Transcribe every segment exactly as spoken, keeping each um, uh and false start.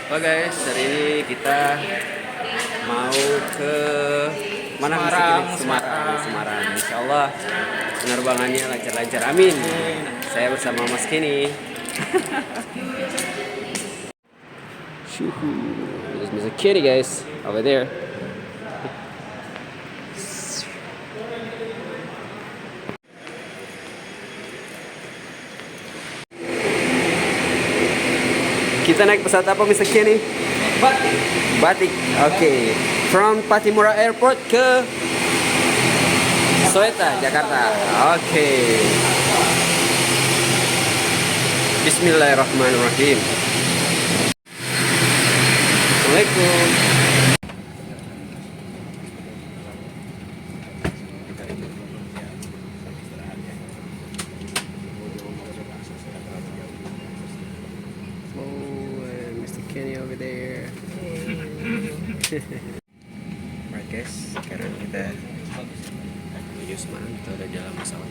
Halo guys, hari ini kita mau ke mana, Mister Semarang, Kenny? Semarang, Semarang. Semarang. Insya Allah penerbangannya lancar-lancar. Amin. Amin. Saya bersama Mas Kenny. Shuhu. There's Mister Kenny, guys, over there. Kita naik pesawat apa, Mister Kenny? Batik. Batik. Oke. From Pattimura Airport ke Soeta, Jakarta. Oke. Bismillahirrahmanirrahim. Assalamualaikum. Oh, eh, Mister Kenny over there. Alright guys, sekarang kita menuju Semarang, kita udah di dalam pesawat.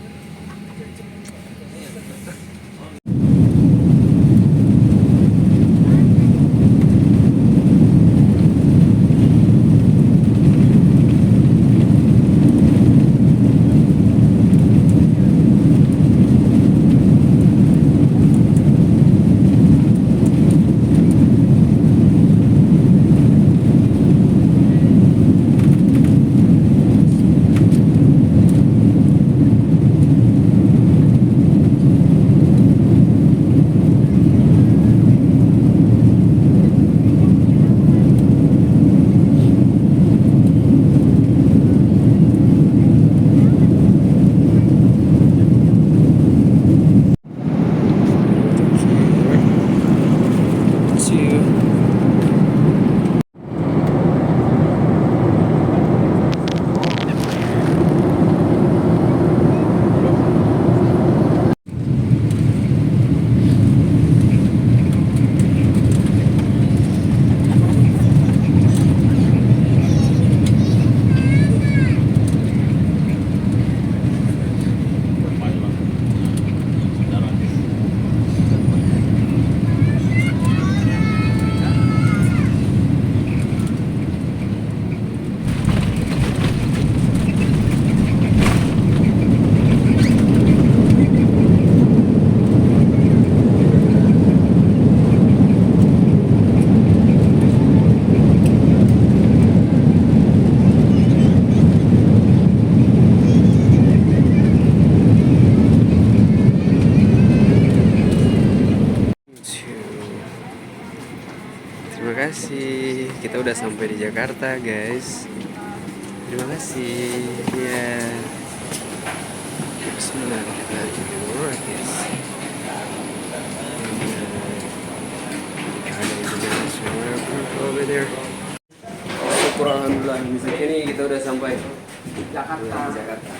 Terima kasih, kita udah sampai di Jakarta, guys. Terima kasih. Ya. Sebentar, kita cek dulu, guys. Ada international airport over there. Syukur, alhamdulillah, misalnya ini kita udah sampai Jakarta. Jakarta.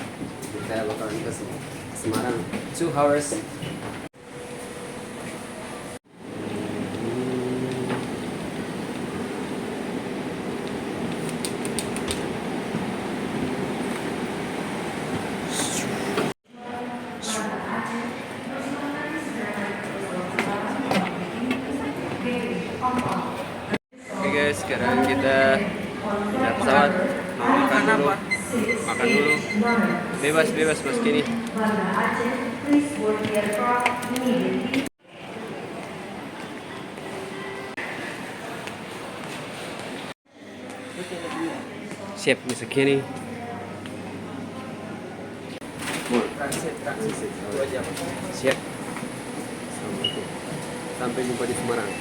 Kita bakalan ke Sem-, Semarang. Two hours. Oke guys, sekarang kita naik pesawat, mau makan dulu, makan dulu. Bebas, bebas, Mas Kenny. Siap, Mister Kenny. Siap. Sampai jumpa di Semarang.